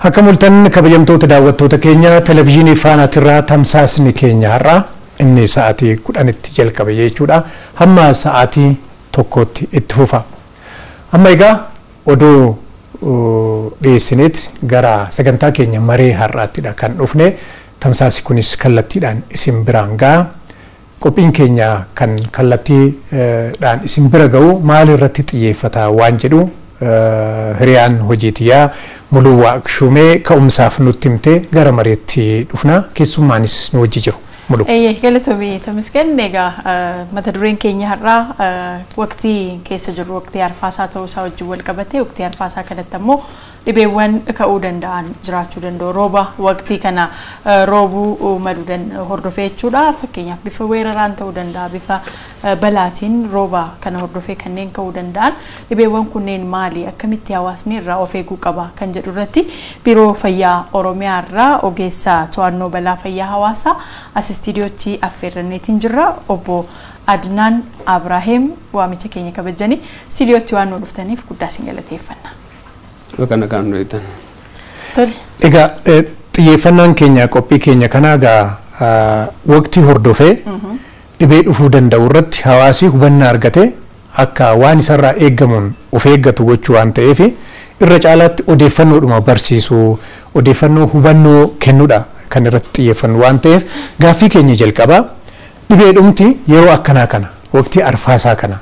Akka mul'atan kabajamtoota daawwattoota keenya televezyiinii Faanaatirraa tamsaasni keenya har'a inni sa'aatii 10tti jalqabe jechuudha. Hamma sa'aatii 1tti itti fufa. Amma egaa oduu dhiyeessineet gara sagantaa keenya maree har'aattidha kan dhufne. Tamsaasni kunis kallattiidhaan isin biraan ga'a. Qophiin keenya kan kallattiidhaan isin bira ga'u maal irratti xiyyeeffata waan jedhu hiriyaan hojiitiyyaa Muluu Waaqshuumee ka'umsaaf nutti himte gara mareetti dhufna. Keessummaanis nu wajji jiru. Muluu. Galatoomii Tamisgan, egaa mata dureen keenya har'aa waqtii keessa jirru waqtii arfaasaa ta'uu isaa wajjin wal qabate. Waqtii arfaasaa kanatti ammoo dhibeewwan ka'uu danda'an jiraachuu danda'u. Rooba waqtii kana roobuu maluu hordofee jechuudha. Fakkeenyaaf bifa weeraraan ta'uu danda'a, bifa balaatiin rooba kana hordofee kanneen ka'uu danda'an dhibeewwan kunneen maali, akkamitti hawaasni irraa of eeguu qaba kan jedhu irratti Biiroo Fayyaa Oromiyaa irraa ogeessa to'annoo balaa fayyaa hawaasaa as istiidiyootti affeerranneetiin jirra. Obbo Adnaan Abraheem waamicha keenya kabajanii istiidiyootti waan nu dhuftaniif guddaa isin galateeffanna. Kana kan nuyitan. Tole. Egaa xiyyeeffannaan keenya qophii keenya kanaa egaa waqtii hordofee dhibee dhufuu danda'u irratti hawaasi hubannaa argate akka waan isarraa eeggamuun of eeggatu gochuu waan ta'eef irra caalaatti odeeffannoodhuma barsiisuu, odeeffannoo hubannoo kennuudha kan irratti xiyyeeffannu waan ta'eef, gaaffii keenya jalqabaa dhibee dhumti yeroo akkanaa kana waqtii arfaasaa kana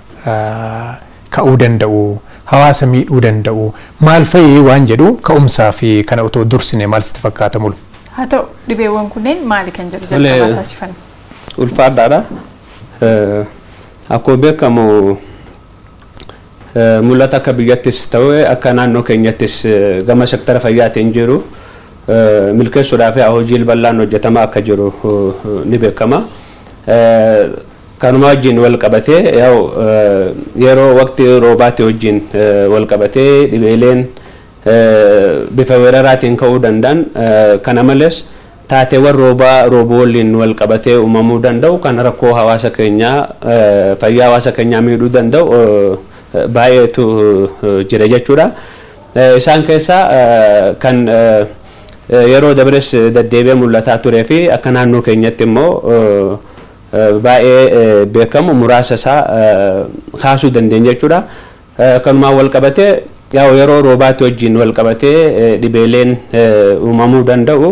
ka'uu danda'u, hawaasa miidhuu danda'u maal fa'i waan jedhu ka'umsaa fi kana otoo dursine maal sitti fakkaata, Mulu? Haa ta'u, dhibeewwan kunneen maali kan jedhu jalqabaa taasifanna. Ulfaadhaadha. Akkuma beekamu mul'ata akka biyyattis ta'e akka naannoo keenyattis gama sektara fayyaatiin jiru milkeessuudhaaf hojii bal'aan hojjetamaa akka jiru ni beekama. Kanuma wajjin wal qabatee yeroo waqtii roobaatti wajjin wal qabatee dhibeeleen bifa weeraraatiin ka'uu danda'an, kana malees taateewwan roobaa roobuu waliin wal qabatee uumamuu danda'u kan rakkoo hawaasa keenyaa, fayyaa hawaasa keenyaa miidhuu danda'u baay'eetu jira jechuudha. Isaan keessaa kan yeroo dabres deddeebi'ee mul'ataa turee fi akka naannoo keenyatti immoo baay'ee beekamu muraasa isaa kaasuu dandeenya jechuudha. Kanumaan wal qabatee yeroo roobaatti wajjin wal qabatee dhibeeleen uumamuu danda'u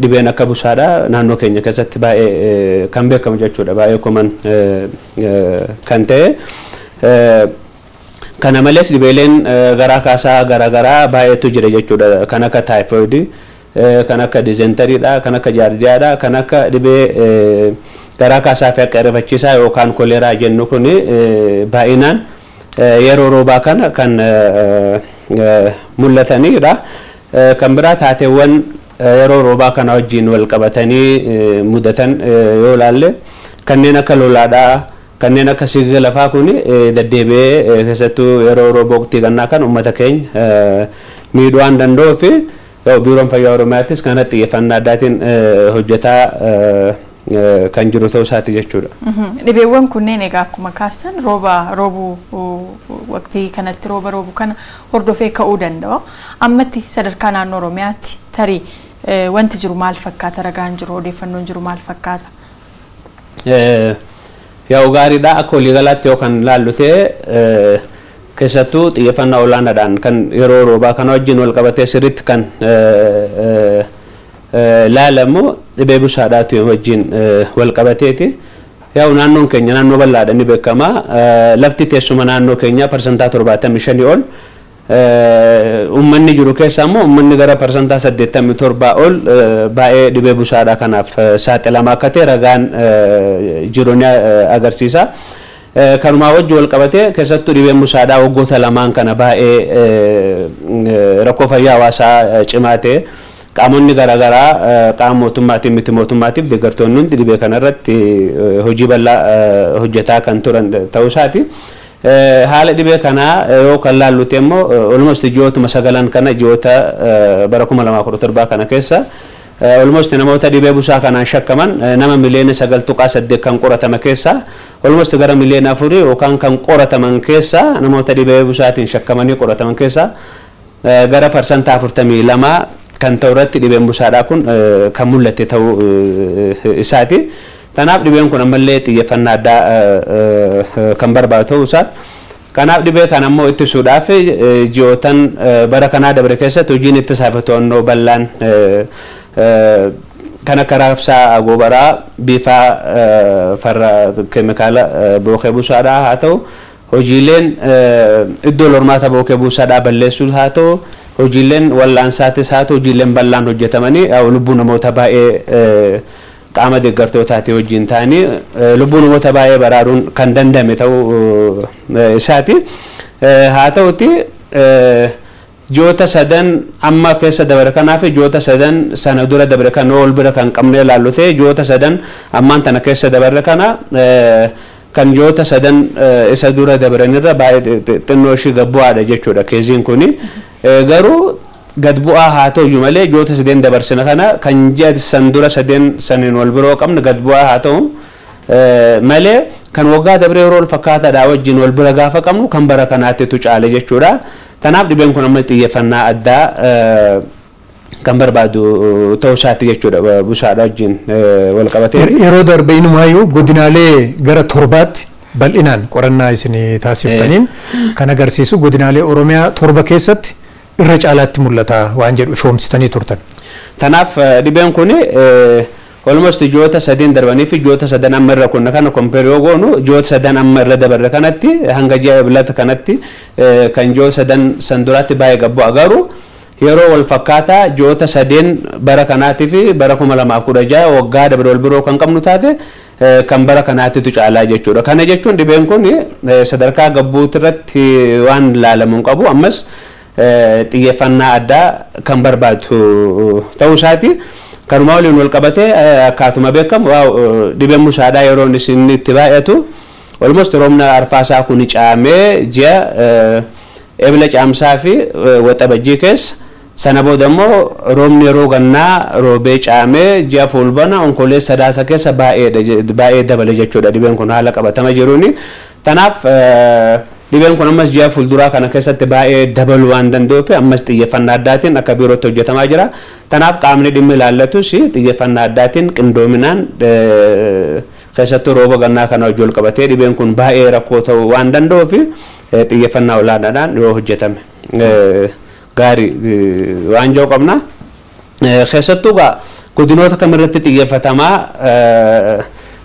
dhibeen akka busaadha naannoo keenya keessatti baay'ee kan beekamu jechuudha, baay'ee common kan ta'e. Kana malees dhibeeleen garaa kaasaa garaagaraa baay'eetu jira jechuudha. Kan akka taayifoidii, kan akka dizentariidha, kan akka jaardiyaadha, kan akka dhibee garaa kaasaa fi akka ariifachiisaa yookaan koleeraa jennu kun baay'inaan yeroo roobaa kana kan mul'atanidha. Kan biraa taateewwan yeroo roobaa kana wajjin wal qabatanii mudatan yoo ilaalle kanneen akka lolaadhaa, kanneen akka sigiga lafaa kun deddeebi'ee keessattuu yeroo rooba waqtii gannaa kan uummata keenya miidhuu waan danda'uu fi Biiroon Fayyaa Oromiyaattis kana xiyyeeffannaa addaatiin hojjetaa kan jiru ta'uu isaati jechuudha. Dhibeewwan kunneen egaa akkuma kaasan rooba roobuu waqtii kanatti rooba roobu kana hordofee ka'uu danda'u. Ammatti sadarkaa naannoo Oromiyaatti tarii wanti jiru maal fakkaata? Ragaan jiru, odeeffannoon jiru maal fakkaata? Yaa'u gaariidha. Akka waliigalaatti yoo kan ilaallu ta'e, keessattuu xiyyeeffannaa olaanaadhaan kan yeroo roobaa kana wajjin wal qabatee sirriitti kan laalamu dhibee busaadhaatu wajjin wal qabateeti. Yaa'u naannoon keenya naannoo bal'aadha, ni beekama. Lafti teessuma naannoo keenyaa 75% ol. Uummanni jiru keessa immoo uummanni gara 87% ol baay'ee dhibee busaadha kanaaf saaxilamaa akka ta'e ragaan jiru ni agarsiisa. Kanumaa wajji wal qabatee keessattuu dhibeen busaadhaa waggoota lamaan kana baay'ee rakkoo fayyaa hawaasaa cimaa ta'e, qaamonni garaagaraa, qaama mootummaatiin, miti mootummaatiif deeggartoonni hundi dhibee kanarratti hojii bal'aa hojjetaa kan turan ta'uu isaati. Haala dhibee kanaa yoo kan laalluti immoo almost ji'ootuma 9 kana, ji'oota bara 2017 kana keessa almost namoota dhibee busaa kanaan shakkaman nama miliyoona 9.8 kan qoratame keessa almost gara miliyoona 4 yookaan kan qorataman keessa, namoota dhibee busaatiin shakkamanii qorataman keessa gara 42% kan ta'u irratti dhibeen busaadhaa kun kan mul'ate ta'uu isaati. Kanaaf dhibeen kun ammallee xiyyeeffannaa addaa kan barbaadu ta'uu isaati. Kanaaf dhibee kana ammoo ittisuudhaaf ji'ootan bara kanaa dabre keessatti hojiin ittisaa fi to'annoo bal'aan kan akka raabsaa gobaraa bifa farra keemikaala bookee busaadhaa haa ta'u, hojiileen iddoo hormaata bookee busaadhaa balleessuus haa ta'u, hojiileen wal'aansaatis haa ta'u, hojiileen bal'aan hojjetamanii lubbuu namoota baay'ee qaama deeggartootaatii wajjin ta'anii lubbuu namoota baay'ee baraaruun kan danda'ame ta'uu isaati. Haa ta'uti ji'oota sadan amma keessa dabre kanaa fi ji'oota sadan sana dura dabre kana wal bira kan qabne ilaallu ta'e, ji'oota sadan ammaan tana keessa dabarre kana kan ji'oota sadan isa dura dabranirra baay'ee xinnoo ishii gad bu'aadha jechuudha keeziin kuni. Garuu gad bu'aa haa ta'u malee ji'oota sadeen dabarsina kana kan ji'a san dura sadeen saniin wal biroo qabne gad bu'aa haa ta'u malee kan waggaa dabree yeroo wal fakkaataadhaa wajjin wal bira gaafa qabnu kan bara kanaattitu caale jechuudha. Kanaaf dhibeen kun amma xiyyeeffannaa addaa kan barbaadu ta'uu isaati jechuudha busaadha wajjin wal qabatee. Yeroo darbe inumaayyuu godinaalee gara 7tti bal'inaan qorannaa isinii taasiftaniin kan agarsiisu godinaalee Oromiyaa 7 keessatti irra caalaatti mul'ata waan jedhu ifoomsitanii turtan. Kanaaf dhibeen kun almost ji'oota sadeen darbanii fi ji'oota sadan amma irra kunna kana compare yoo goonu, ji'oota sadan amma irra dabarre kanatti hanga ji'a eblata kanatti kan ji'oota sadan san duraatti baay'ee gad bu'a. Garuu yeroo wal fakkaataa ji'oota sadeen bara kanaatii fi bara 2016 waggaa dabre wal biroo kan qabnu taate kan bara kanaattitu caalaa jechuudha. Kana jechuun dhibeen kun sadarkaa gabbuuti irratti waan ilaalamu hin qabu, ammas xiyyeeffannaa addaa kan barbaadu ta'uu isaati. Kanumaa waliin wal qabatee akkaatuma beekamu dhibeen busaadhaa yeroo inni itti baay'atu almost roobna arfaasaa kun caamee ji'a ebla caamsaa fi waxabajjii keessa, sana booda immoo roobni yeroo gannaa roobee caamee ji'a fulbana onkoleessa sadaasa keessa baay'ee dabale jechuudha dhibeen kun haala qabatama jiruuni. Kanaaf dhibeen kun ammas ji'a fuulduraa kana keessatti baay'ee dabaluu waan danda'uuf ammas xiyyeeffannaa addaatiin akka biirootti hojjetamaa jira. Kanaaf qaamni dhimmi ilaallatus xiyyeeffannaa addaatiin qindoominaan keessattuu rooba gannaa kana wajjin wal qabatee dhibeen kun baay'ee rakkoo ta'uu waan danda'uuf xiyyeeffannaa olaanaadhaan yoo hojjetame gaarii waan jiru qabna. Keessattuu godinoota kamirratti xiyyeeffatamaa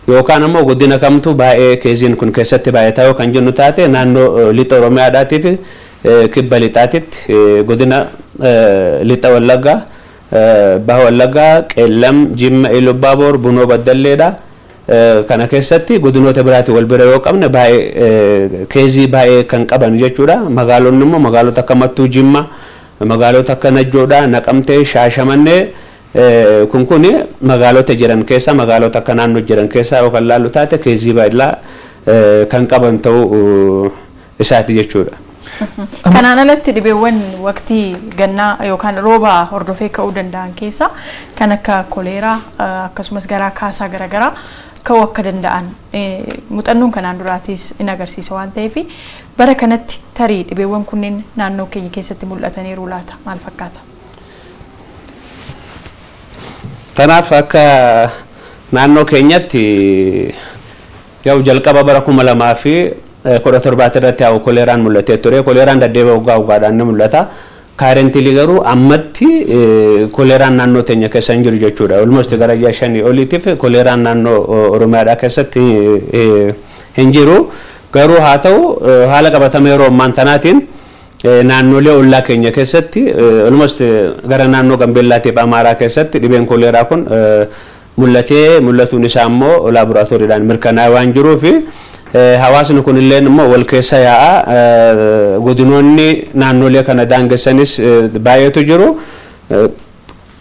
yookaan ammoo godina kamtu baay'ee keeziin kun keessatti baay'ataa yoo kan jennu taate, naannoo lixa Oromiyaadhaatii fi kibba lixaatitti godina lixa Wallaggaa, baha Wallaggaa, Qeellam, Jimma, Ilubaaboor, Bunoo Baddalleedha. Kana keessatti godinoota biraatiin wal bira yoo qabne baay'ee keezii baay'ee kan qaban jechuudha. Magaalonni immoo magaalota akka Mattuu, Jimma, magaalota akka Najjoodhaa, Naqamtee, Shaashamannee kun kun magaalota jiran keessa magaalota akka naannoo jiran keessa yoo kan laallu taate keezii baay'ee kan qaban ta'uu isaati jechuudha. Kanaan alatti dhibeewwan waqtii gannaa yookaan rooba hordofee ka'uu danda'an keessa kan akka koleeraa akkasumas garaa kaasaa garaagaraa ka'uu akka danda'an muuxannoon kanaan duraatis in agarsiisa waan ta'eef, bara kanatti tarii dhibeewwan kunneen naannoo keenya keessatti mul'ataniiru laata, maal fakkaata? Kanaaf akka naannoo keenyatti yoo jalqaba bara 2017 irratti haa koleeraan mul'atee ture. Koleeraan deddeebi'ee waggaa waggaadhaan ni mul'ata. Currently garuu ammatti koleeraan naannoo teenya keessa hin jiru jechuudha. Almost gara ji'a 5 oliitiif koleeraan naannoo Oromiyaadhaa keessatti hin jiru. Garuu haa ta'u haala qabatama yeroo ammaan tanaatiin naannolee ollaa keenya keessatti almost gara naannoo Gambeellaatiif Amaaraa keessatti dhibeen koleeraa kun mul'atee, mul'atuun isaa immoo laaboraatooriidhaan mirkanaa'ee waan jiruuf hawaasni kun illee immoo wal keessa yaa'a. Godinoonni naannolee kana daangessanis baay'eetu jiru.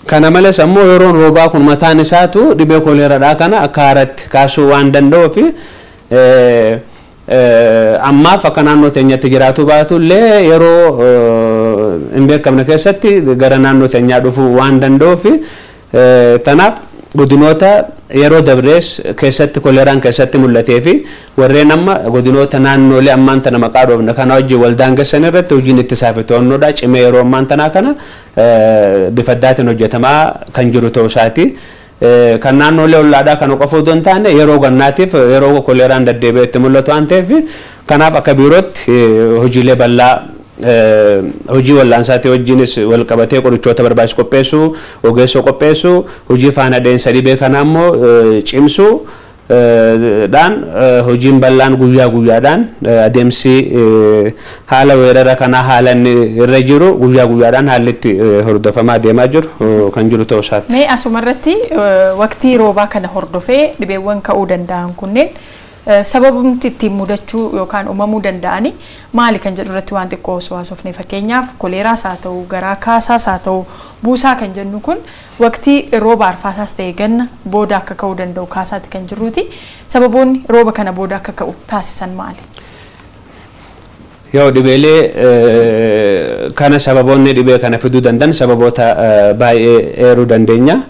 Kana malees ammoo yeroon roobaa kun mataan isaatu dhibee koleeraadhaa kana akka haaratti kaasuu waan danda'uuf ammaaf akka naannoo teenyatti jiraatu baatu illee yeroo hin beekamne keessatti gara naannoo teenyaa dhufuu waan danda'uuf tanaaf Godinoota yeroo dabrees keessatti koleeraan keessatti mul'atee fi warreen amma godinoota naannoolee ammaan tana maqaa dhoofne kana wajjin waldaan gassan irratti hojiin ittisaa fi to'annoodha cimee yeroo ammaan tanaa kana bifa addaatiin hojjetamaa kan jiru ta'uu isaati. Kan naannoolee ollaadhaa kana qofa otoo hin taane yeroo gannaatiif yeroo koleeraan deddeebi'ee itti mul'atu waan ta'eef, kanaaf akka biirootti hojiilee bal'aa hojii wallaansaatii wajjinis wal qabatee qorichoota barbaachisu qopheessuu, ogeessa qopheessuu, hojii faana dheensa dhibee kanaa immoo cimsuu dhaan hojiin bal'aan guyyaa guyyaadhaan adeemsi haala weerara kanaa haala inni irra jiru guyyaa guyyaadhaan haalli itti hordofamaa deemaa jiru kan jiru ta'uu isaati. Mee asumarratti waqtii roobaa kana hordofee dhibeewwan ka'uu danda'an kunneen sababumti ittiin mudachuu yookaan uumamuu danda'ani maali kan jedhu irratti waan xiqqoo osoo haasofne. Fakkeenyaaf koleeraas haa ta'u, garaa kaasaas haa ta'u, buusaa kan jennu kun waqtii rooba arfaasaas ta'e ganna booda akka ka'uu danda'u kaasaatti kan jirruuti. Sababoonni rooba kana booda akka ka'u taasisan maali? Yoo dhibeelee kana sababoonni dhibee kana fiduu danda'an sababoota baay'ee eeruu dandeenya.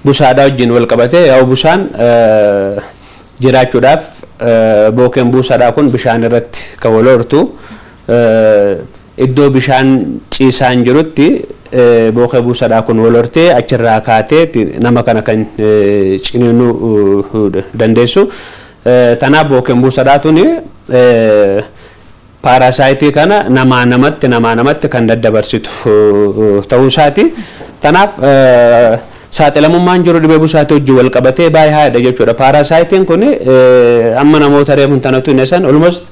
Busaadhaa wajjin wal qabatee yaa'u busaan jiraachuudhaaf bookeen buusaadhaa kun bishaan irratti kan wal hortu, iddoo bishaan ciisaan jirutti bookee buusaadhaa kun wal hortee achirraa kaatee nama kana kan ciniinuu dandeessu. Tanaaf bookeen buusaadhaa tuni paarasaayitii kana namaa namatti kan daddabarsitu ta'uu isaati. Tanaaf saaxilamummaan jiru dhibee busaatii wajjin wal qabatee baay'ee haadha jechuudha. Paarasaayitiin kun amma namoota reefuun tanatu hin san almost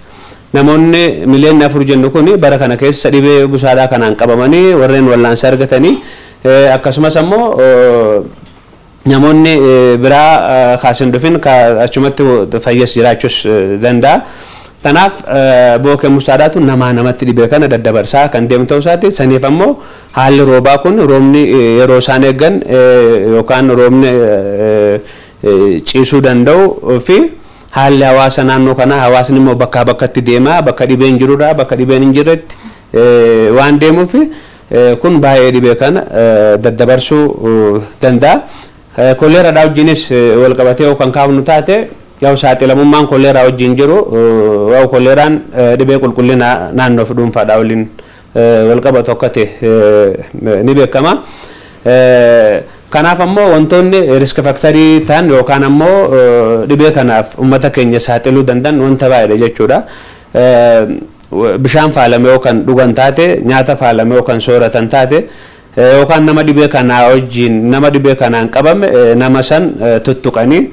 namoonni miliyoona 4 jennu kun bara kana keessa dhibee busaadhaa kanaan qabamanii warreen wallaansa argatanii, akkasumas ammoo namoonni biraa kaasin dhufin achumatti fayyas jiraachuus danda'a. Tanaaf bookeen busaadhaatu namaa namatti dhibee kana daddabarsaa kan deemu ta'uu isaati. Saniif ammoo haalli roobaa kun roobni yeroo isaan eeggan yookaan roobni ciisuu danda'u fi haalli hawaasa naannoo kanaa, hawaasni immoo bakkaa bakkatti deemaa, bakka dhibeen jirudha bakka dhibeen hin jirretti waan deemuuf, kun baay'ee dhibee kana daddabarsuu danda'a. Koleeraadhaa wajjinis wal qabatee yoo kan kaafnu taate, yaa'u saaxilamummaan koleeraa wajjin jiru, yaa'u koleeraan dhibee qulqullina naannoo fi dhuunfaadhaa waliin wal qabatu akka ta'e ni beekama. Kanaaf ammoo wantoonni risk factorii ta'an yookaan ammoo dhibee kanaaf uummata keenya saaxiluu danda'an wanta baay'eedha jechuudha. Bishaan faalame yoo kan dhugan taate, nyaata faalame yoo kan sooratan taate, yookaan nama dhibee kanaa wajjin nama dhibee kanaan qabame nama san tuttuqanii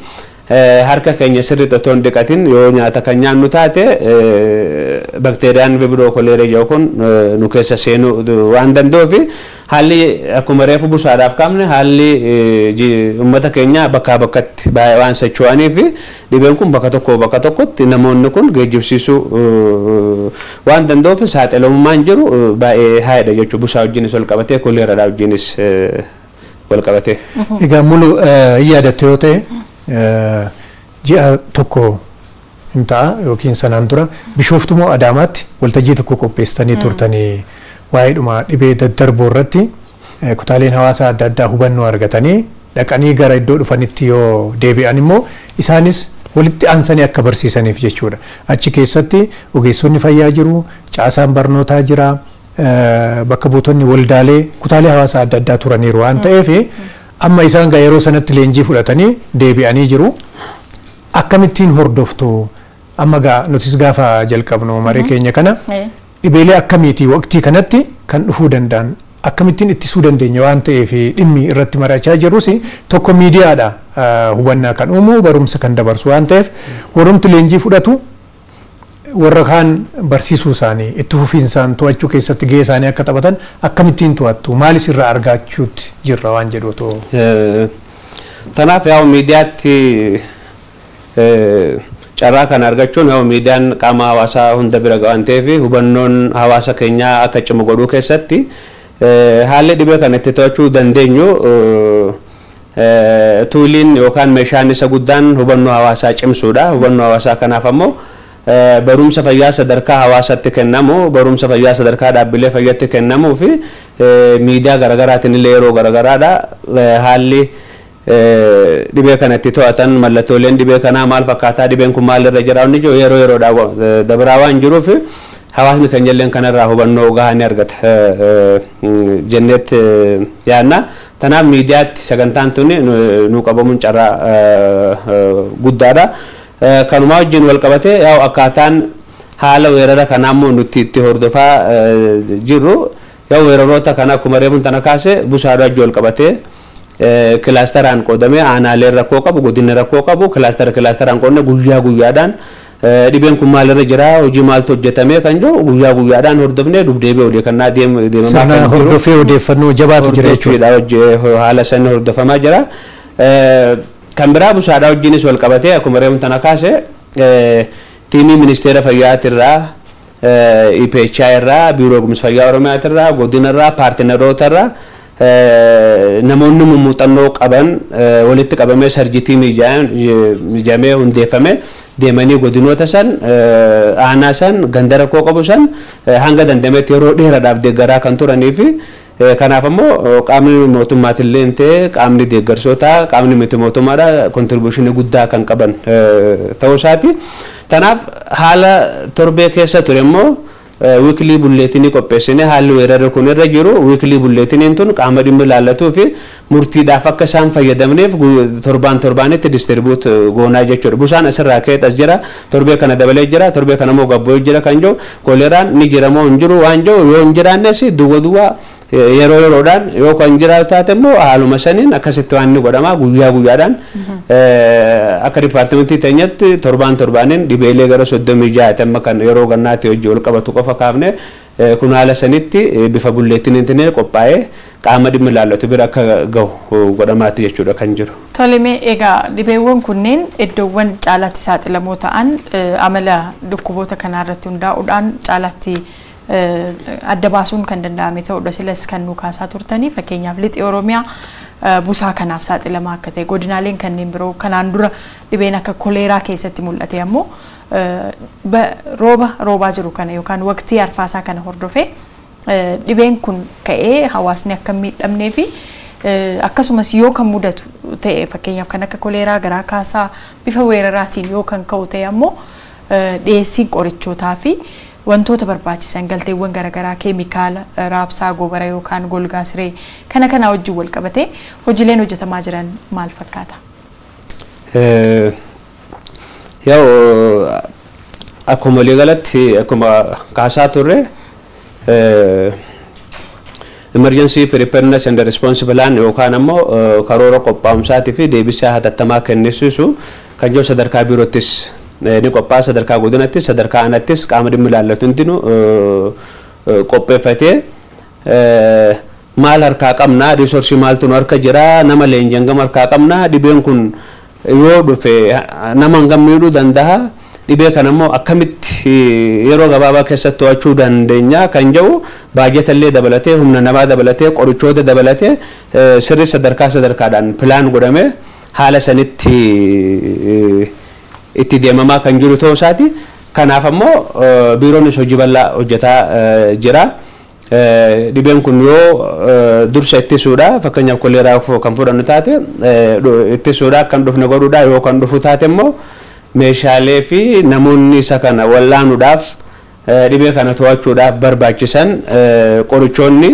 harka keenya sirriitti otoo hin dhiqatin yoo nyaata kan nyaannu taate, bakteeriyaan Vibrio cholerae jedhu kun nu keessa seenuu waan danda'uuf, haalli akkuma reefu busaadhaaf qabne haalli uummata keenya bakkaa bakkatti baay'ee waan socho'anii fi dhibeen kun bakka tokkoo bakka tokkotti namoonni kun geejjibsiisuu waan danda'uuf saaxilamummaan jiru baay'ee haadha jechuudha, busaa wajjinis wal qabatee koleeraadhaa wajjinis wal qabatee. Egaa mulu yaadatte yoo ta'e, ji'a tokko hin ta'a yookiin sanaan dura Bishooftuu moo Adaamaatti waltajjii tokko qopheessitanii turtanii, waa'eedhuma dhibee daddarboo irratti kutaaleen hawaasaa adda addaa hubannoo argatanii dhaqanii gara iddoo dhufanitti yoo deebi'an immoo isaanis walitti aansanii akka barsiisaniif jechuudha. Achi keessatti ogeessonni fayyaa jiru, caasaan barnootaa jira, bakka buutonni waldaalee kutaalee hawaasaa adda addaa turaniiru waan ta'eef, amma isaan gaa yeroo sanatti leenjii fudhatanii deebi'anii jiru. Akkamittiin hordoftu? Amma gaa nutis gaafa jalqabnu maree keenya kana dhibeelee akkamiitii waqtii kanatti kan dhufuu danda'an, akkamittiin ittisuu dandeenya waan ta'eef dhimmi irratti mari'achaa jirrus tokko miidiyaadha, hubannaa kan uumu, barumsa kan dabarsu waan ta'eef, warrumti leenjii fudhatu warra kaan barsiisuu isaanii itti fufiinsaan to'achuu keessatti gahee isaanii akka taphatan akkamittiin to'attu, maalis irraa argachuutti jirra waan jedhu otoo. Tanaaf yaa'u miidiyaatti carraa kana argachuun, yaa'u miidiyaan qaama hawaasaa hunda bira waan ta'eef, hubannoon hawaasa keenyaa akka cimu godhuu keessatti haalli dhibee kana itti to'achuu dandeenyu tooliin yookaan meeshaan isa guddaan hubannoo hawaasaa cimsuudha. Hubannoo hawaasaa kanaaf ammoo barumsa fayyaa sadarkaa hawaasatti kennamu, barumsa fayyaa sadarkaa dhaabbilee fayyaatti kennamuu fi miidiyaa garaagaraatiin illee yeroo garaagaraadha Haalli dhibee kanatti to'atan, mallattooleen dhibee kanaa maal fakkaataa, dhibeen kun maalirra jira inni jiru yeroo yeroodhaan dabaraa waan jiruuf, hawaasni kan jalleen kanarraa hubannoo gahaa ni argata jenneet yaadna. Tanaaf miidiyaatti sagantaan tuni nu qabamuun carraa guddaadha. Kanumaa wajjin wal qabatee, yaa'u akkaataan haala weerara kanaa immoo nuti itti hordofaa jirru, yaa'u weeraroota kana akkuma reefuun tana kaase busaadhaa wajjin wal qabatee clusteraan qoodamee, aanaaleen rakkoo qabu, godinni rakkoo qabu, cluster clusteraan qoodne, guyyaa guyyaadhaan dhibeen kun maalirra jira, hojii maaltu hojjetame kan jiru guyyaa guyyaadhaan hordofnee dubdeebi'ee odeeffannaa deemamaa. Sirna hordofee odeeffannoo jabaatu jira jechuudha. Haala sanii hordofamaa jira. Kan biraa busaadhaa wajjinis wal qabatee, akkuma reefuun tana kaase, teamii ministeera fayyaatirraa, EPHI irraa, biiroo eegumsa fayyaa Oromiyaatirraa, godinarraa, partnerootarraa namoonni muuxannoo qaban walitti qabamee surge team ijamee hundeeffame deemanii godinoota san, aanaa san, ganda rakkoo qabu san hanga dandametti yeroo dheeraadhaaf deeggaraa kan turanii fi kanaaf ammoo qaamni mootummaatillee ta'e, qaamni deeggarsootaa, qaamni miti mootummaadha, contributionii guddaa kan qaban ta'uu isaati. Kanaaf haala torbee keessa ture immoo weekly bulletinii qopheessine. Haalli weerarri kun irra jiru, weekly bulletiniin tun qaama dhimmi ilaallatuu fi murtiidhaaf akka isaan fayyadamneef torbaan torbaanitti distribute goonaa jechuudha. Busaan asirraa ka'ee as jira, torbee kana dabalee jira, torbee kana immoo gabbu'ee jira kan jiru, koleeraan ni jira moo hin jiru waan jiru, yoo hin jiraannes duwwa duwwaa yeroo yeroodhaan, yoo kan jiraatu taate immoo haaluma saniin akkasitti waan inni godhama. Guyyaa guyyaadhaan akka departmentii teenyatti torbaan torbaaniin dhibeelee gara 36 amma kan yeroo gannaatti hojii wal qabatu qofa kaafne, kun haala sanitti bifa bulletiniitiin qophaa'ee qaama dhimmi ilaallatu bira akka gahu godhamaati jechuudha kan jiru. Tole, egaa dhibeewwan kunneen iddoowwan caalaatti saaxilamoo ta'an amala dhukkuboota kanaa irratti hundaa'uudhaan caalaatti adda baasuun kan danda'ame ta'udha. Silas kan nu kaasaa turtanii, fakkeenyaaf lixi Oromiyaa busaa kanaaf saaxilamaa akka ta'e, godinaaleen kanneen biroo kanaan dura dhibeen akka koleeraa keessatti mul'ate ammoo rooba roobaa jiru kana yookaan waqtii arfaasaa kana hordofee dhibeen kun ka'ee hawaasni akka hin miidhamnee fi akkasumas yoo kan mudatu ta'e, fakkeenyaaf kan akka koleeraa, garaa kaasaa bifa weeraraatiin yoo kan ka'u ta'e ammoo, dhiyeessiin qorichootaa fi wantoota barbaachisan, galteewwan garaagaraa, keemikaala raabsaa gobara yookaan golgaa siree kana kana wajjin wal qabatee hojiileen hojjetamaa jiran maal fakkaata? Yaa'u akkuma waliigalatti akkuma kaasaa turre, emergency preparedness and response plan yookaan ammoo karoora qophaa'umsaatii fi deebisaa hatattamaa kennisiisu kan jiru sadarkaa biiroottis ni qophaa'a, sadarkaa godinattis, sadarkaa aanattis qaama dhimmi ilaallatu hundinuu qopheeffatee, maal harkaa qabna, resourceii maaltu nu harka jira, nama leenjiin gama harkaa qabna, dhibeen kun yoo dhufe nama hangam miidhuu danda'a, dhibee kana immoo akkamitti yeroo gabaabaa keessatti to'achuu dandeenya kan jedhu, baajata illee dabalatee, humna namaa dabalatee, qorichoota dabalatee, sirri sadarkaa sadarkaadhaan plan godhame haala sanitti itti deemamaa kan jiru ta'uu isaati. Kanaaf ammoo biiroonis hojii bal'aa hojjetaa jira. Dhibeen kun yoo dursa ittisuudha, fakkeenyaaf koleeraa kan fudhannu taate, ittisuudha, akkan dhufne godhuudha, yoo kan dhufu taate immoo meeshaalee fi namoonni isa kana wallaanuudhaaf, dhibee kana to'achuudhaaf barbaachisan, qorichoonni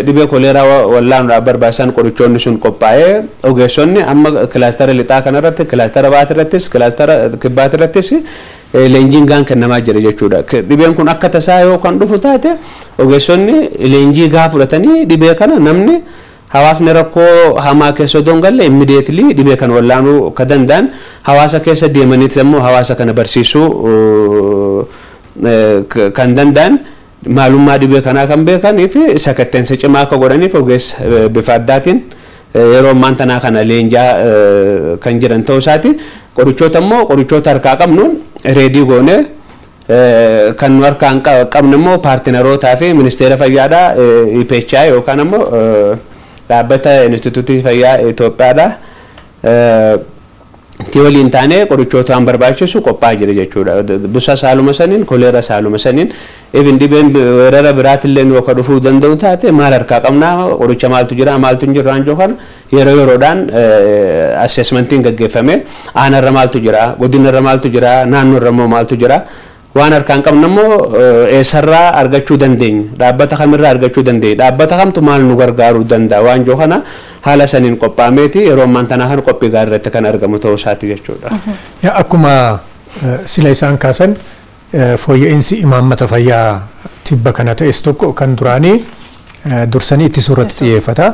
dhibee koleeraa wallaanuudhaaf barbaachisan, qorichoonni sun qophaa'ee, ogeessonni amma clustera lixaa kanarratti, clustera baat irrattis, clustera kibbaat irrattis leenjiin gaan kennamaa jira jechuudha. Dhibeen kun akka tasaa yoo kan dhufu taate, ogeessonni leenjii gaa fudhatanii dhibee kana namni hawaasni rakkoo hamaa keessa osoo hin galle immediately dhibee kana wallaanuu akka danda'an, hawaasa keessa deemaniitis immoo hawaasa kana barsiisuu kan danda'an, maalummaa dhibee kanaa kan beekanii fi sakatteensa cimaa akka godhaniif ogeessa bifa addaatiin yeroo ammaan tanaa kana leenjaa kan jiran ta'uu isaati. Qorichoota immoo qorichoota harkaa qabnuun ready goone, kan nu harkaa hin qabne immoo partnerootaa fi ministeera fayyaadhaa, EPHI yookaan immoo dhaabbata Inistituutii Fayyaa Itoophiyaadha. Waliin taanee qorichoota waan barbaachisu qophaa'aa jira jechuudha. Busaa saaluma saniin, koleera saaluma saniin, even dhibeen weerara biraatillee nu akka dhufuu danda'u taate maal harkaa qabnaa, qoricha maaltu jira, maaltu hin jiru waan jiru kana yeroo yeroodhaan assessmentiin gaggeeffame, aanarra maaltu jira, godinarra maaltu jira, naannoorra immoo maaltu jira. Waan harkaan qabnu immoo eessarraa argachuu dandeenya, dhaabbata kamirraa argachuu dandeenya, dhaabbata kamtu maal nu gargaaruu danda'a waan jiru kana haala saniin qophaa'ameeti yeroo ammaan tanaa kan qophii gaarii irratti kan argamu ta'uu isaati jechuudha. Akkuma sila isaan kaasan, fooyya'insi imaammata fayyaa tibba kana ta'es tokko kan duraanii dursanii ittisuu irratti xiyyeeffata.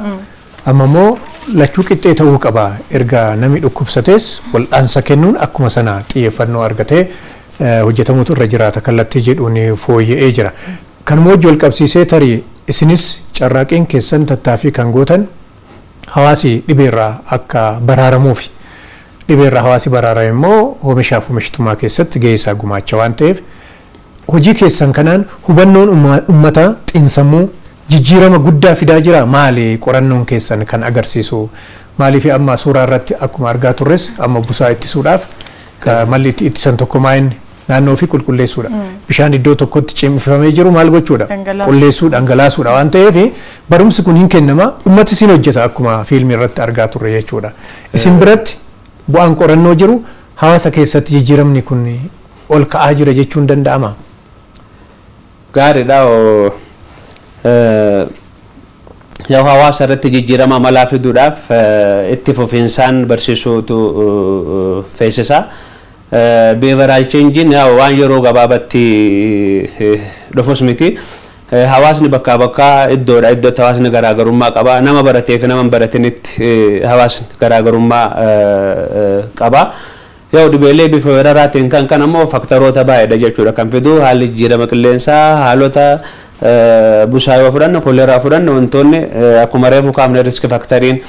Amma immoo lachuu qixxee ta'uu qaba. Erga namni dhukkubsates wal'aansa kennuun akkuma sana xiyyeeffannoo argatee hojjetamuutu irra jiraata kallattii jedhuun fooyya'ee jira. Kanuma wajji wal qabsiisee, tarii isinis carraaqiin keessan tattaaffii kan gootan hawaasi dhibeerraa akka baraaramuufi. Dhibeerraa hawaasi baraarame immoo oomishaaf oomishtummaa keessatti gahee isaa gumaacha waan ta'eef, hojii keessan kanaan hubannoon uummataa xiinsammuu jijjiirama guddaa fidaa jira. Maali qorannoon keessan kan agarsiisu? Maaliif amma suuraa irratti akkuma argaa turres, amma busaa ittisuudhaaf malli itti ittisan tokko maa'inni naannoo fi qulqulleessuudha. Bishaan iddoo tokkotti cimfamee jiru maal gochuudha? Qulleessuu, dhangalaasuudha waan ta'eef barumsi kun hin kennama, ummati isin hojjeta akkuma fiilmii irratti argaa turre jechuudha. Isin biratti bu'aan qorannoo jiru hawaasa keessatti jijjiiramni kun ol ka'aa jira jechuun danda'ama? Gaariidha. Yoo hawaasa irratti jijjiirama amalaa fiduudhaaf itti fufinsaan barsiisuutu feesisa. Behavioral changein waan yeroo gabaabatti dhufus miti. Hawaasni bakkaa bakkaa, iddoodha iddootti hawaasni garaagarummaa qaba. Nama baratee fi nama hin baratinitti hawaasni garaagarummaa qaba. Yoo dhibeelee bifa weeraraatiin kan ammoo factoroota baay'eedha jechuudha kan fidu. Haalli jijjiirama qilleensaa, haalota busaa yoo fudhanne, koleeraa fudhanne, wantoonni akkuma reefu kaafne risk factoriin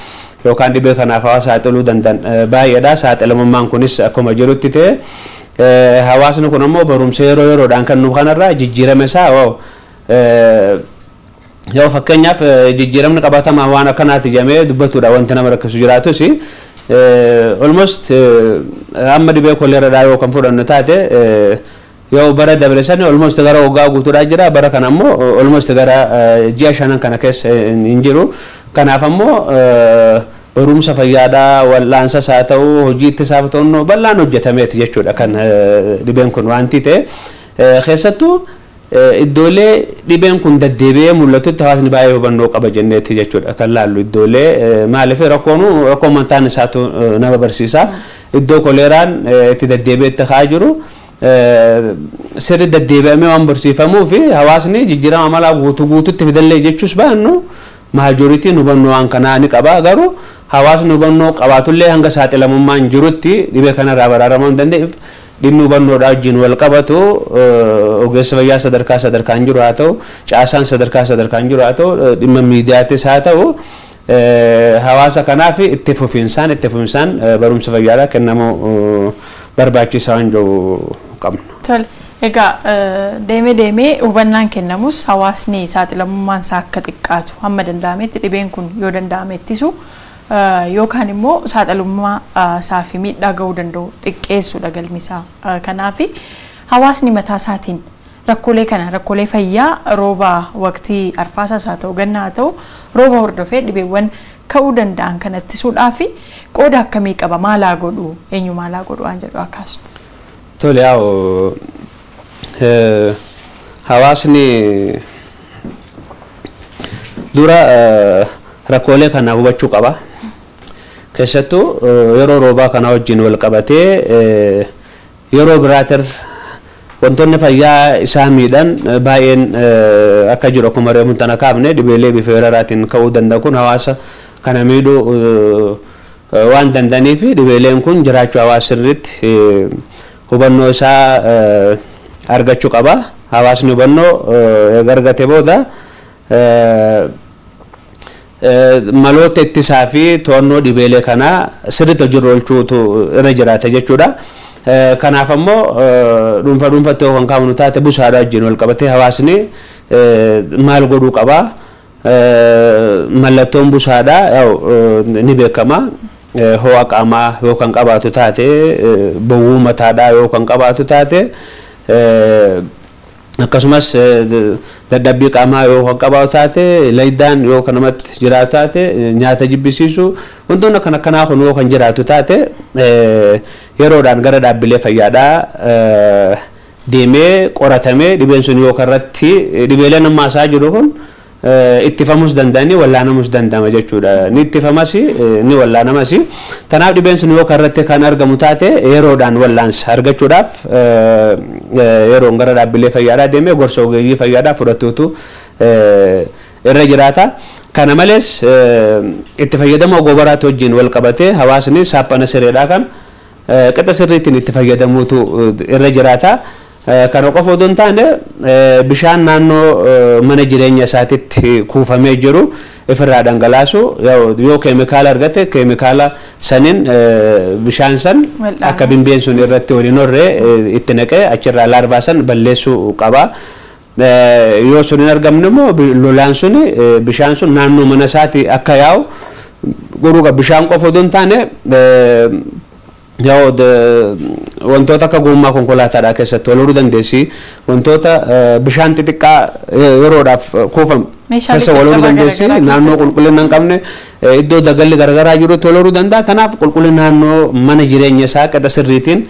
yookaan dhibee kanaaf hawaasa saaxiluu danda'an baay'eedha. Saaxilamummaan kunis akkuma jirutti ta'e, hawaasni kun ammoo barumsa yeroo yeroodhaan kan nu kanarraa jijjiirama isaa, yoo fakkeenyaaf jijjiiramni qabatamaa waan akkanaati jedhamee dubbatudha wanti nama rakkisu jiraatus, almost amma dhibee koleeraadhaa yoo kan fudhannu taate, yoo bara dabre sani almost gara waggaa guutuudhaa jira, bara kana ammoo almost gara ji'a 5 kana keessa hin jiru. Kanaaf ammoo barumsa fayyaadhaa, wal'aansas haa ta'u, hojii ittisaaf to'annoo bal'aan hojjetameeti jechuudha kan dhibeen kun wanti ta'e. Keessattuu iddoolee dhibeen kun deddeebi'ee mul'atutti hawaasni baay'ee hubannoo qaba jenneeti jechuudha kan laallu. Iddoolee maaliif rakkoon rakkoo mataan isaatu nama barsiisa, iddoo koleeraan itti deddeebi'ee itti ka'aa jiru sirri deddeebi'amee waan barsiifamuu fi hawaasni jijjiirama amalaa guutuu guututti fidallee jechuus baannu, majorityn hubannoo waan kanaa ni qaba. Garuu hawaasni hubannoo qabaatullee hanga saaxilamummaan jirutti dhibee kanarraa baraaramuu hin danda'e. Dhimmi hubannoodhaa wajjin wal qabatu, ogeessa fayyaa sadarkaa sadarkaan jiru haa ta'u, caasaan sadarkaa sadarkaan jiru haa ta'u, dhimma miidiyaatis haa ta'u, hawaasa kanaaf itti fufinsaan barumsa fayyaadhaa kennamuu barbaachisaa waan jiru qabna. Tole. Egaa deemee deemee hubannaan kennamus hawaasni saaxilamummaan isaa akka xiqqaatu, hamma danda'ametti dhibeen kun yoo danda'ame ittisu yookaan immoo saaxilamummaa isaa fi miidhaa gahuu danda'u xiqqeessuudha galmi isaa. Kanaaf hawaasni mataa isaatiin rakkoolee kana, rakkoolee fayyaa rooba waqtii arfaasaas haa ta'u, gannaa haa ta'u, rooba hordofee dhibeewwan ka'uu danda'an kana ittisuudhaaf qooda akkamii qaba, maalaa godhu, eenyu maalaa godhu waan jedhu akkasuma. Tole, yaa'u hawaasni dura rakkoolee kana hubachuu qaba. Keessattuu yeroo roobaa kana wajjin wal qabatee yeroo biraatir wantoonni fayyaa isaa miidhan baay'een akka jiru akkuma reefu tana kaafne, dhibeelee bifa weeraraatiin ka'uu danda'u kun hawaasa kana miidhuu waan danda'aniif, dhibeeleen kun jiraachuu hawaasa sirriitti hubannoo isaa argachuu qaba. Hawaasni hubannoo eega argate booda maloota ittisaa fi to'annoo dhibeelee kanaa sirriitti hojiirra oolchuutu irra jiraata jechuudha. Kanaaf ammoo dhuunfa dhuunfatti yoo kan kaafnu taate, busaadhaa wajjin wal qabatee hawaasni maal godhuu qaba? Mallattoon busaadhaa ni beekama. ho'a qaamaa yoo kan qabaatu taate, bowwuu mataadhaa yoo kan qabaatu taate, akkasumas dadhabbii qaamaa yoo kan qabaatu taate, laydaan yoo kan namatti jiraatu taate, nyaata jibbisiisu, wantoonni akkana akkanaa kun yoo kan jiraatu taate, yeroodhaan gara dhaabbilee fayyaadhaa deemee qoratamee dhibeen sun yoo karratti dhibeeleen amma isaa jiru kun ittifamus danda'anii wallaanamus danda'ama jechuudha. Ni ittifamas, ni wallaanamas. Kanaaf dhibeen sun yoo karratti kan argamu taate, yeroodhaan wallaansa argachuudhaaf yeroon gara dhaabbilee fayyaadhaa deemee gorsa ogeeyyii fayyaadhaa fudhatuutu irra jiraata. Kana malees itti fayyadama gobaraatti wajjin wal qabatee hawaasni saaphana sireedhaa kan qixa sirriitiin itti fayyadamuutu irra jiraata. Kana qofa odoo hin taane, bishaan naannoo mana jireenya isaatitti kuufamee jiru ifirraa dhangalaasu, yoo keemikaala argate keemikaala saniin bishaan san akka bimbeen sun irratti waliin horree itti naqee achirraa laarvaa san balleessuu qaba. Yoo sun hin argamne immoo lolaan sun bishaan sun naannoo mana isaati akka yaa'u godhuu qaba. Bishaan qofa odoo hin taane, yoo wantoota akka gommaa konkolaataadhaa keessatti wal horuu dandeessi, wantoota bishaan xixiqqaa yeroodhaaf kuufamu keessa wal horuu dandeessi, naannoo qulqullina hin qabne, iddoo dagalli garaagaraa jirutti wal horuu danda'a. Kanaaf qulqullina naannoo mana jireenya isaa qixa sirriitiin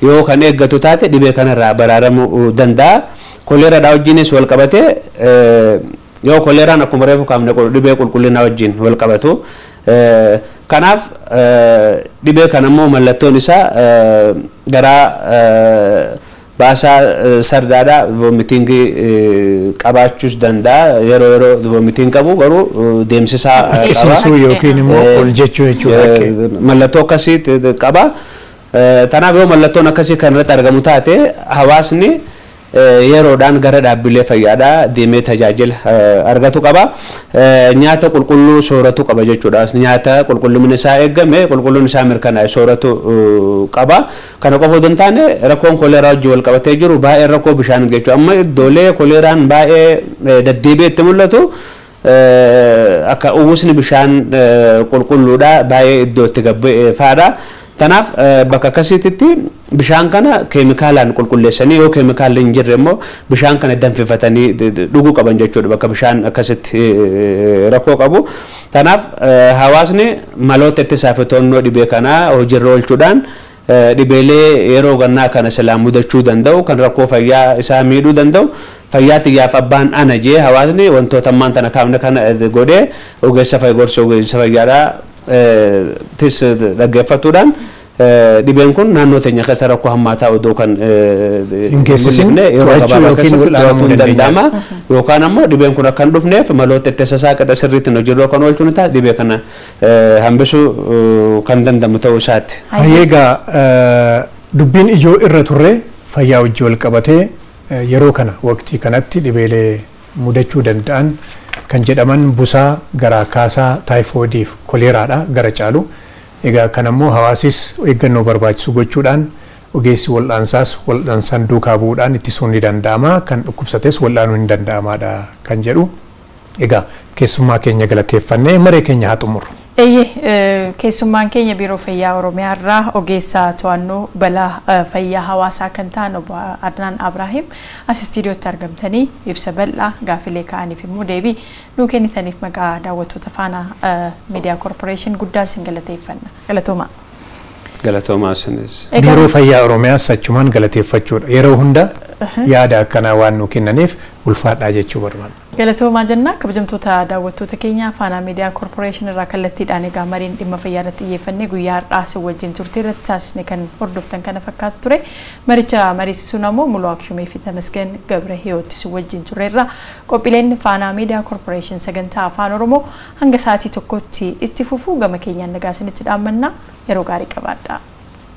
yoo kan eeggatu taate, dhibee kanarraa baraaramuu danda'a. Koleeraadhaa wajjinis wal qabatee, yoo koleeraan akkuma reefu kaafne dhibee qulqullinaa wajjin wal qabatu. Kanaaf dhibee kana immoo mallattoon isaa garaa baasaa sardaadhaa, vomitingii qabaachuus danda'a. Yeroo yeroo vomiting qabu garuu deemsisaa qaba. Yookiin immoo ol jechuu jechuudha. Mallattoo akkasii qaba. Kanaaf yoo mallattoon akkasii kan irratti argamu taate, hawaasni yeroodhaan gara dhaabbilee fayyaadhaa deemee tajaajila argatu qaba. Nyaata qulqulluu sooratu qaba jechuudha. Nyaata qulqullinni isaa eegame, qulqullinni isaa mirkanaa'e sooratu qaba. Kana qofa otoo hin taane, rakkoon koleeraa wajjin wal qabatee jiru baay'ee rakkoo bishaan jechuudha. Amma iddoolee koleeraan baay'ee deddeebi'ee itti mul'atu akka uwwisni bishaan qulqulluudha baay'ee iddoo itti gabba'e fa'aadha. Kanaaf bakka akkasiitti bishaan kana keemikaalaan qulqulleessanii, yoo keemikaalli hin jirre immoo bishaan kana danfifatanii dhuguu qaban jechuudha bakka bishaan akkasitti rakkoo qabu. Kanaaf hawaasni maloota ittisaa fi to'annoo dhibee kanaa hojiirra oolchuudhaan dhibeelee yeroo gannaa kana silaa mudachuu danda'u, kan rakkoo fayyaa isaa miidhuu danda'u, fayyaa xiyyaaf abbaan ana jee hawaasni wantoota ammaan tana kaafne kana godhee ogeessa gorsa ogeessa fayyaadhaa tis dhaggeeffatuudhaan dhibeen kun naannoo teenya keessa rakkoo hammaataa odoo kan hin geessisin yeroo to'achuu gabaabaa yookiin keessatti wal'aanamuu to'achuun dandeenya. Danda'ama yookaan ammoo dhibeen kun akka hin dhufneef maloota ittisa isaa qixa sirriitti hojiirra kan oolchuun ta'a, dhibee kana hambisuu kan danda'amu ta'uu isaati. Egaa dubbiin ijoo irra turre fayyaa wajjin wal qabatee yeroo kana waqtii kanatti dhibeelee mudachuu danda'an kan jedhaman busaa, garaa kaasaa, taayifoodii fi koleeraadha gara caalu. Egaa kan ammoo hawaasis eeggannoo barbaachisu gochuudhaan, ogeessi wal'aansaas wal'aansaan duukaa bu'uudhaan ittisuun ni danda'ama, kan dhukkubsates wal'aanuun ni danda'amaadha kan jedhu. Egaa keessummaa keenya galateeffannee maree keenya haa xumurru. Eeyyee, keessummaan keenya Biiroo Fayyaa Oromiyaa irraa ogeessa to'annoo balaa fayyaa hawaasaa kan ta'an obbo Adnaan Abrahiim as istiidiyootti argamtanii ibsa bal'aa gaafilee ka'aniif immoo deebii nuu kennitaniif maqaa daawwattoota Faanaa Miidiyaa Koorporeeshin guddaa isin galateeffanna. Galatoomaa. Galatoomaa isinis. Biiroo Fayyaa Oromiyaas achumaan galateeffachuudha. Yeroo hunda yaada akkanaa waan nu kennaniif ulfaadhaa jechuu barbaanna. Galatoomaa jenna. Kabajamtoota daawwattoota keenya Faanaa Miidiyaa Koorporeeshin irraa kallattiidhaan egaa mariin dhimma fayyaa irratti xiyyeeffannee guyyaa har'aa isin wajjin turtii irratti taasisne kan hordoftan kana fakkaatu ture. Maricha mariisisuun ammoo Muluu Akshumee fi Tamasgan Gabra Hiyooti isin wajjin turreerra. Qophiileen Faanaa Miidiyaa Koorporeeshin sagantaa Afaan Oromoo hanga sa'aatii 1tti itti fufu. Gama keenyaan nagaa isinitti dhaammanna, yeroo gaarii qabaadhaa.